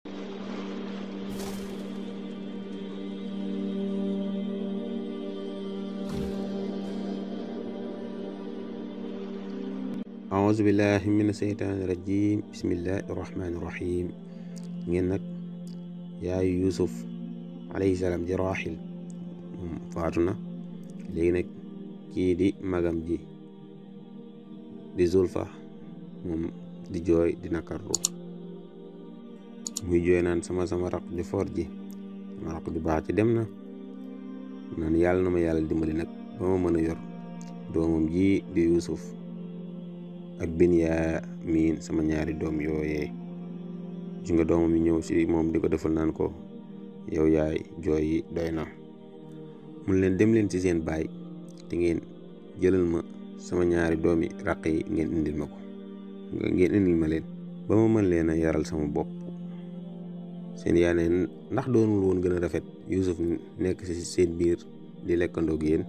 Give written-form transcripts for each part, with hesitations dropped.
auzu billahi mina seytaani rajim bismillahi rahmaani rahim. ngeen nag yaayu Yuusuf alayhi salaam ji Raaxil moom faatu na. léegi nag kii di magam ji di Zulfa moom di jooy di nakarlu, muy jooy naan sama raq ju foor ji, sama raq ju baax ci dem na, naan yàlla na ma yàlla dimbali nag ba ma mën a yor doomam ji di Yuusuf ak Binyaamin sama ñaari doom yooyee. ci nga doomam yi ñëw si moom di ko defal naan ko yow yaay jooy yi doy na, mun leen dem leen ci seen baay te ngeen jëlal ma sama ñaari doomi raq yi ngeen indil ma ko, ngeen indil ma leen ba ma mën leen a yaral sama bopp. seen yaay ne ndax doonul woon gën a rafet Yuusuf nekk ci seen biir di lekkandoog yéen.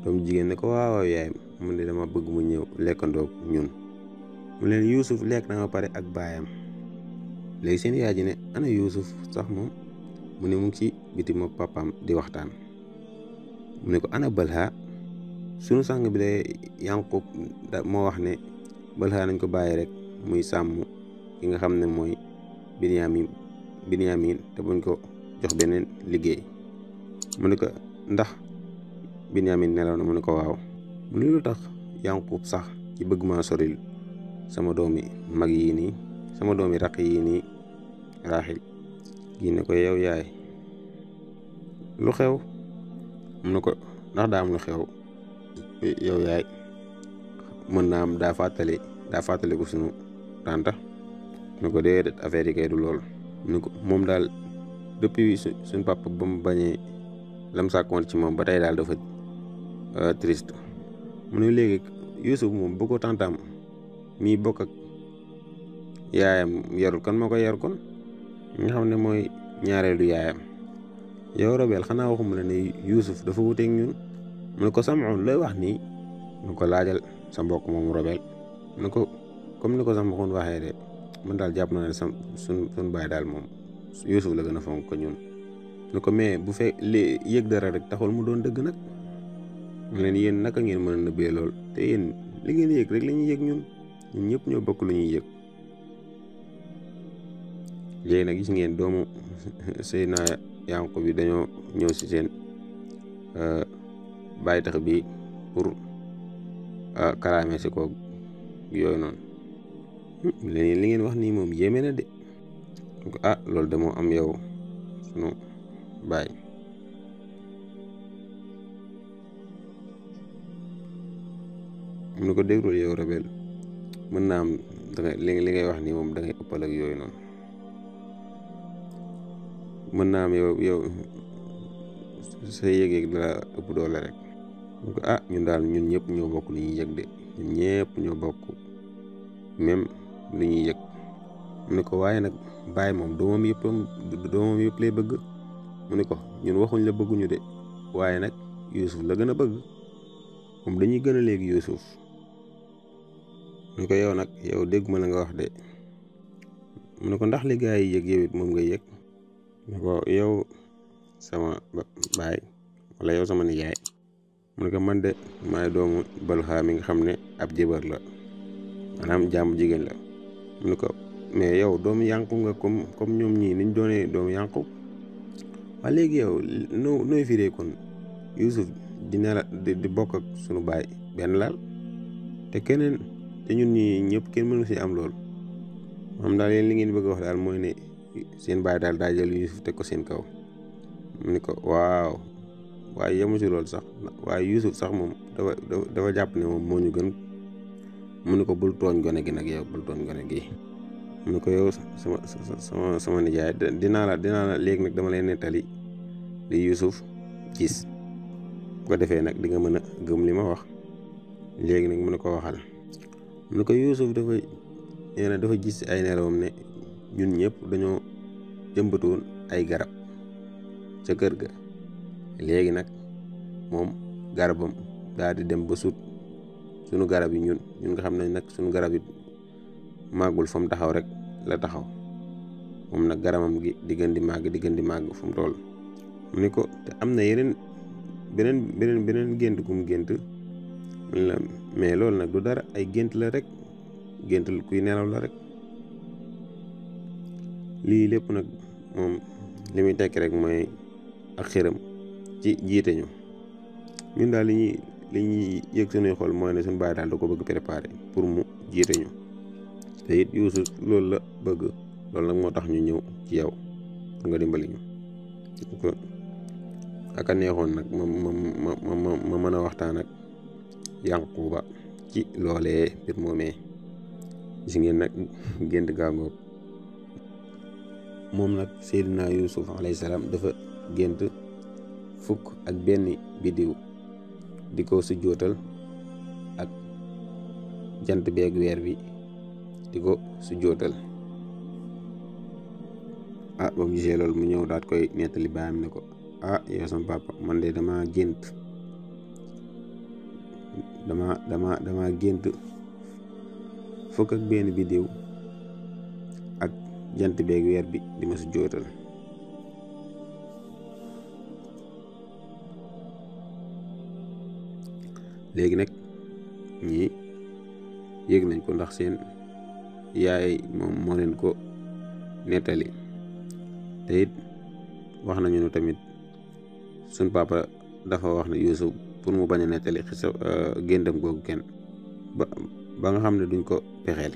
doom jigéen ne ko waaw yaay, mu ne dama bëgg mu ñëw lekkandoog ñun. mu leen Yuusuf lekk na ma pare ak baayam. léegi seen yaay ji ne ana Yuusuf sax moom, mu ne mu ngi ci biti moom papaam di waxtaan. mu ne ko ana Balha, sunu sang bi de Yanqub moo wax ne Balha nañ ko bàyyi rek muy sàmm ki nga xam ne mooy Binyamin te buñ ko jox beneen liggéey. mu ne ko ndax Binyamin nelaw na, mu ne ko waaw. mu ne lu tax Yanqub sax ci bëgg maa soril sama doomi mag yii nii, sama doomi raq yii nii Raaxil. gi ne ko yow yaay lu xew, mu ne ko ndax daa am lu xew yow yaay, mën naa am daa fàttali ko sunu tànta. mu ne ko déedéet affaire yi kay du lool. mu ne ko moom daal depuis suñ papa ba mu bañee lam sàkkoon ci moom ba tey daal dafa triste. mu ne léegi Yuusuf moom bu ko tàntaam mii bokk ak yaayam yarul, kan moo ko yar kon nga xam ne mooy ñaareelu yaayam. yow Robel xanaa waxuma la ne Yuusuf dafa wuteeg ñun. mu ne ko Sam'un looy wax nii, mu ko laajal sa mbokk moom Robel. mu ne ko comme ni ko Sam'un waxee de, man daal jàpp naa ne suñ baay daal moom Yuusuf la gën a fonk ko ñun. mu ne ko mais bu fekk li yëg dara rek taxul mu doon dëgg nag. mu leen yéen naka ngeen mën a nëbbee lool, te yéen li ngeen yëg rek la ñuy yëg ñun ñëpp ñoo bokk lu ñuy yëg. léegi nag gis ngeen doomu Seydina Yanqub bi dañoo ñëw si seen bàyyi tax bi pour kalaame si ko yooyu noonu. léegi li ngeen wax nii moom yéeme na de. loolu de moo am yow sunu baay. mu ne ko déglul yow Robel, mën naa am li ngay wax nii moom da ngay ëppal ak yooyu noonu. mën naa am yow sa yëg-yëg dala ëpp doole rek. mu ko ñun daal ñun ñëpp ñoo bokk lu ñuy yëg de, ñun ñëpp ñoo bokk même lu ñuy yëg. mu ne ko waaye nag baay moom doomam yëpp lay bëgg. mu ne ko ñun waxuñ la bëgguñu de, waaye nag Yuusuf la gën a bëgg, moom dañuy gën a léegi Yuusuf. mu ne ko yow nag yow dégguma la nga wax de. mu ne ko ndax li gaa yi yëg yow it moom ngay yëg. mu ne ko yow sama baay wala yow sama nijaay. mu ne ko man de maay doomu Balha mi nga xam ne ab jëbar la, maanaam jàmm jigéen la. mu ne ko mais yow doomu Yanqub nga comme ñoom ñii niñ doonee doomu Yanqub. waaye léegi yow nooy firee kon Yuusuf di bokk ak sunu baay benn laal te ñun ñi ñëpp kenn mënu si am loolu. moom daal yéen li ngeen bëgg a wax daal mooy ne seen baay daal daa jël Yuusuf teg ko seen kaw. mu ne ko waaw, waaye yemu si loolu sax, waaye Yuusuf sax moom dafa jàpp ne moom moo ñu gën. mu ne ko bul tooñ gone gi nag, yow bul tooñ gone gi. mu ne ko yow sama nijaay dinaa la léegi nag dama lay nettali li Yuusuf gis, bu ko defee nag di nga mën a gëm li ma wax. léegi nag mu ne ko waxal. mu ne ko Yuusuf dafa gis ay nelawam ne ñun ñëpp dañoo jëmbatoon ay garab ca kër ga. léegi nag moom garabam daal di dem ba sut sunu garab yi ñun nga xam ne nag sunu garab yi màggul fa mu taxaw rek la taxaw. moom nag garamam gi di gën di màgg fu mu toll. mu ni ko te am na yeneen beneen gént gu mu gént la, mais loolu nag du dara, ay gént la rek, gént kuy nelaw la rek. lii lépp nag moom li muy tekki rek mooy ak xiram ci jiite ñu. ñun daal li ñuy yëg suñuy xol mooy ne suñu baay daal da ko bëgg préparé pour mu jiite ñu, te it Yuusuf loolu la bëgg. loolu nag moo tax ñu ñëw ci yow pour nga dimbali ñu. aka neexoon nag ma mën a waxtaan ak Yanquba ci loolee mbir moomee. gis ngeen nag gént gaangoog. moom nag Seydina Yuusuf alayhi salaam dafa gént fukk ak benn biddiw di ko sujjootal ak jant beeg weer bi di ko sujjootal. ba mu gisee loolu mu ñëw daat koy nettali baayam ne ko yow sama papa, man de dama gént fukk ak benn biddiw ak jant beeg weer bi di ma sujjootal. léegi nag ñii yëg nañ ko ndax seen yaay moom moo leen ko nettali, te it wax nañu ne tamit suñ papa dafa wax ne Yuusuf pour mu bañ a nettali géntam googu kenn ba nga xam ne duñ ko pexeel.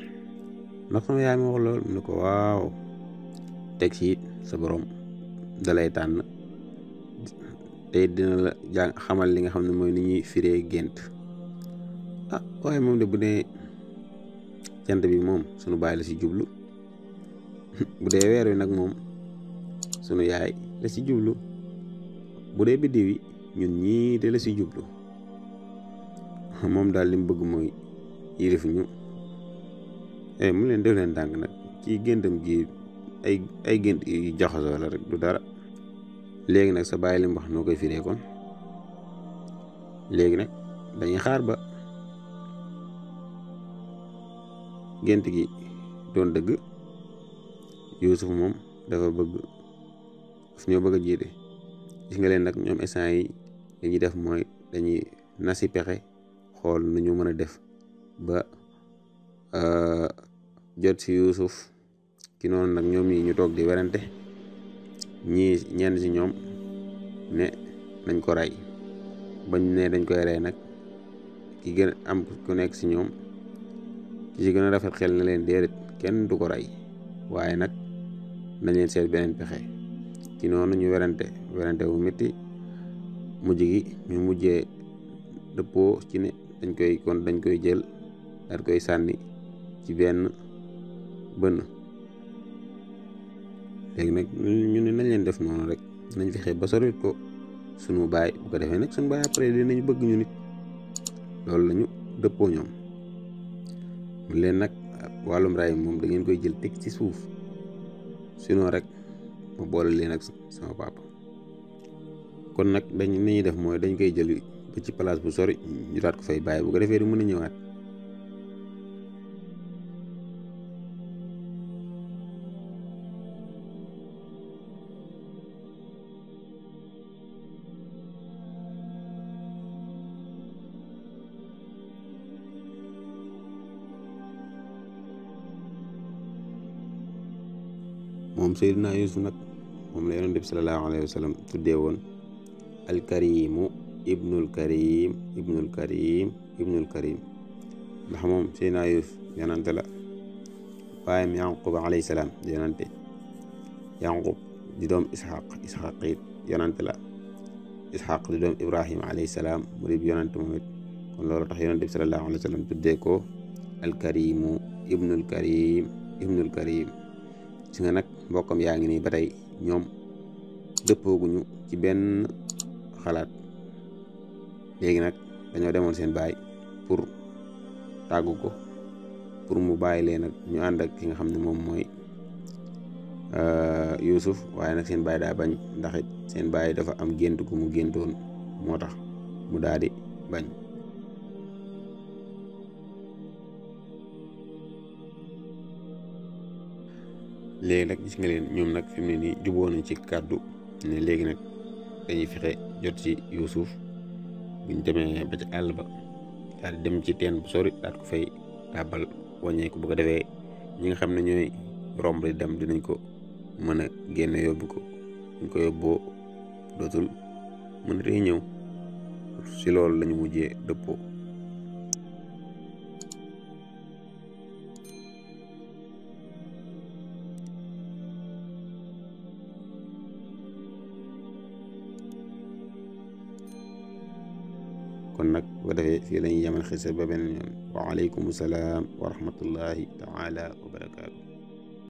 ndax sama yaay ma wax lool mu ne ko waaw, teg ci it sa borom dalay tànn te it dina la xamal li nga xam ne mooy ni ñuy firee gént. waaye moom de bu dee jant bi moom sunu baay la ci jublu bu dee weer wi nag moom sunu yaay la ci jublu, bu dee biddiw yi ñun ñii de la ci jublu. moom daal li mu bëgg mooy yilif ñu. mu leen def leen dànk nag ci géntam gi ay gént yu jaxasoo la rek, du dara. léegi nag sa baay li mu wax noo koy firee kon. léegi nag dañuy xaar ba gént gi doon dëgg. Yuusuf moom dafa ñoo bëgg a jiite. gis nga leen nag ñoom instant yi li ñuy def mooy dañuy nasi pexe xool nu ñu mën a def ba jot si Yuusuf. ki noonu nag ñoom ñi ñu toog di werante, ñenn si ñoom ne nañ ko rey. bañ ne dañ koy rey nag ki gën am ku nekk si ñoom ki si gën a rafet xel na leen déedéet, kenn du ko rey, waaye nag nañ leen seet beneen pexe. ci noonu ñu werante wu métti, mujj gi ñu mujjee dëppoo ci ne dañ koy jël daal koy sànni ci benn bënn. léegi nag ñu ne nañ leen def noonu rek, nañ fexe ba sori ko sunu baay, bu ko defee nag sunu baay après dinañ bëgg ñu nit. loolu lañu dëppoo ñoom. mu leen nag wàllum raay moom da ngeen koy jël teg ci suuf, sinon rek ma boole leen ak sama papa. kon nag nañuy def mooy dañ koy jël ba ci place bu sori ñu daat ko fay bàyyi, bu ko defee du mën a ñëwaat. moom Seydina Yuusuf nag moom la Yonent bi salallaahu alayhi wa sallam tuddee woon alkarimu ibnul karim ndax moom Seydina Yuusuf yonante la, baayam Yanqub alayhi salaam di yonante, Yanqub di doom Isxaq it yonante la, Isxaq di doom Ibrahima alayhi salaam mu di yonante moom it. kon loolu tax Yonent bi salallaahu alayhi wa sallam tuddee ko alkarimu ibnul karim. si nga nag mbokkam yaa ngi nii ba tey ñoom dëppooguñu ci benn xalaat. léegi nag dañoo demoon seen baay pour tàggu ko pour mu bàyyi leen nag ñu ànd ak ki nga xam ne moom mooy Yuusuf, waaye nag seen baay daa bañ, ndax it seen baay dafa am gént gu mu géntoon, moo tax mu daal di bañ. léegi nag gis nga leen ñoom nag fi mu ne nii juboo nañ ci kàddu ne léegi nag dañuy fexe jot ci Yuusuf buñ demee ba ci àll ba daal dem ci teen bu sori daal ko fay tàbbal wàññeeku bu ko defee ñi nga xam ne ñooy romb di dem dinañ ko mën a génne yóbbu ko buñ ko yóbboo dootul mën a ñëw si loolu lañu mujjee dëppoo. kon nag bu ko defee fii lañuy yamal xisa ba beneen yoon wa aleykum salaam wa rahmatullahi taala wa barakaatu.